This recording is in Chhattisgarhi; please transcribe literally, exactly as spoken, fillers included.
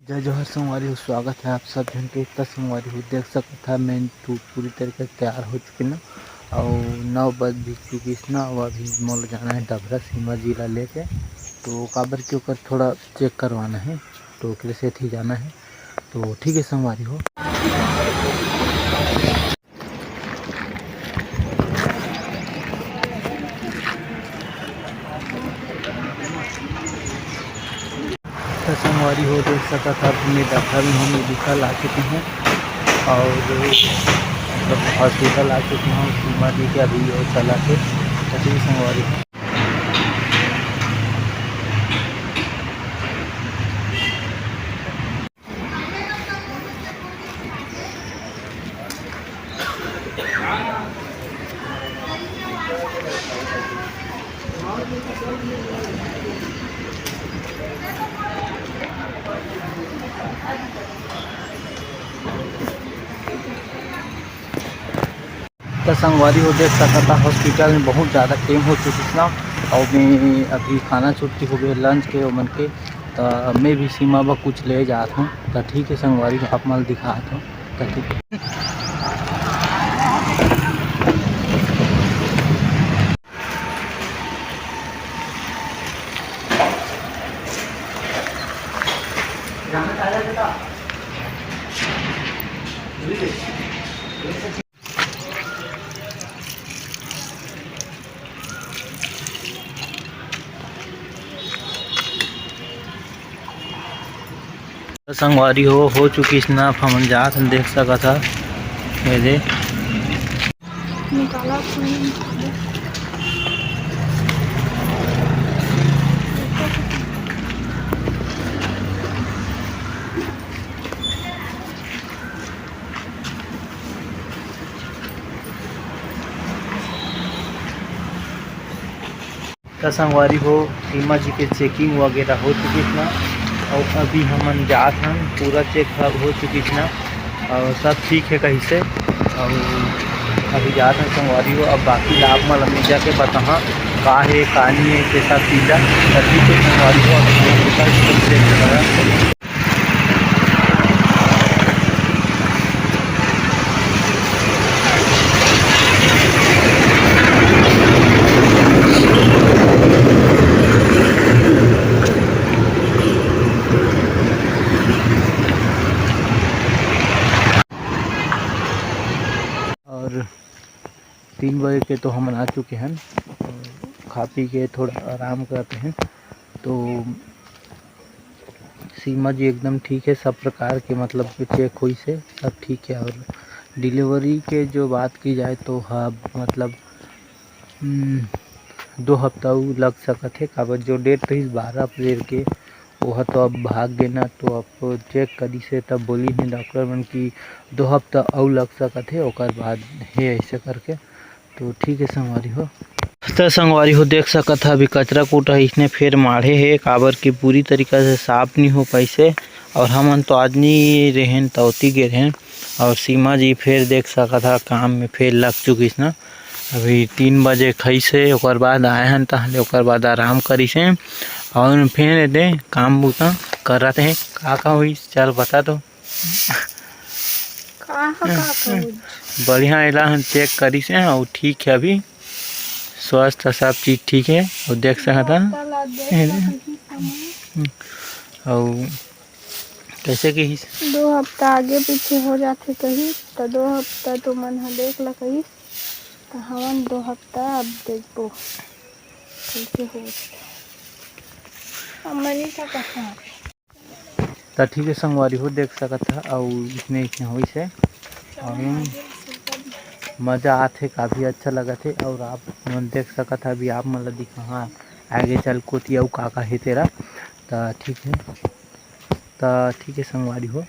जय जोहार संगवारी हो, स्वागत है आप सब झन के। त संगवारी हो, देख सकत हा, मैं तो पूरी तरीके से तैयार हो चुके ना, और नौ बज भी चुकिस ना, और अभी मोला जाना है डभरा सीमा जी ला लेके। तो काबर कि ओकर थोड़ा चेक करवाना है, तो ओकरे सेती जाना है। तो ठीक है संगवारी हो। त संगवारी हो, देख सकत हा, मैं डभरा में हूँ, मेडिकल आ चुके हैं और मतलब हॉस्पिटल आ चुके हैं। सीमा जी के अभी वो चला के, तो ठीक संगवारी हो। त संगवारी हो, देख सकत हा, हॉस्पिटल में बहुत ज़्यादा टाइम हो चुकिस ना, और मैं अभी खाना छुट्टी हो गए लंच के ओमन के, त मैं भी सीमा बर कुछ ले जात हूँ। त ठीक है संगवारी हो, आप मन ल दिखात हूँ। त ठीक है। त संगवारी हो, हो चुकिस ना, अब हमन जात हन, देख सकत हा, ये दे। निकाला। त संगवारी हो, सीमा जी के चेकिंग वगैरह हो चुकिस ना, और अभी हमन जात हन, पूरा चेक हो चुकिस ना, और सब ठीक है कहिसे, और अभी जात हन संगवारी हो। अब बाकी ला आप मन ला मैं जाके बताहा का है का नहीं है, के सब चीज ला। त ठीक है संगवारी हो, अभी चेक करा। और तीन बजे के तो हमन आ चुके हन, खा पी के थोड़ा आराम करते हैं। तो सीमा जी एकदम ठीक है, सब प्रकार के मतलब चेक होइस हे, सब ठीक है। और डिलीवरी के जो बात की जाए तो हाँ, मतलब, हम्म, दो हफ्ता अउ लग सकत हे, काबर जो डेट रहिस बारह अप्रैल के, ओह तो अब भाग गे ना, तो अब चेक करिस हे, तब बोलिस हे डॉक्टर मन कि दो हफ्ता अउ लग सकत हे, ओकर बाद हे ऐसे करके। तो ठीक है संगवारी हो। त संगवारी हो, देख सकत हा, अभी कचरा कूटा इसने फेर माढ़े हे, काबर कि पूरी तरीका से साफ नहीं हो पाइस हे। और हमन तो आज नहीं रहेन, त ओती गे रहेन। और सीमा जी फेर देख सकत हा, काम में फेर लग चुकिस ना। अभी तीन बजे खाइस हे, ओकर बाद आए हन, तहले ओकर बाद आराम करिस हे। और फेर एदे काम बूता करत हे। का का होइस, चल बता तो। का ह, का कहूँ? बढ़िया, एला हम चेक करिस हे, अउ ठीक है, अभी स्वस्थ, सब चीज ठीक है। अउ देख सकत हा, पता ला देख सकत ही सामान। अउ कैसे कहिस? दो हफ्ता आगे पीछे हो जाथे कहिस, त दो हफ्ता तो मन ह देख ल कहिस, त हमन दो हफ्ता अब देखबो कैसे होत। अब मनीषा कहाँ? त ठीक है संगवारी हो, देख सकत हा, अउ इसने इसने होइस हे। और मजा आथे, काफी अच्छा लगत हे। और आप मन देख सकत हा, अभी आप मन ला दिखा, हाँ, आगे चल कोती अउ का का हे तेरा। त ठीक है, त ठीक है संगवारी हो।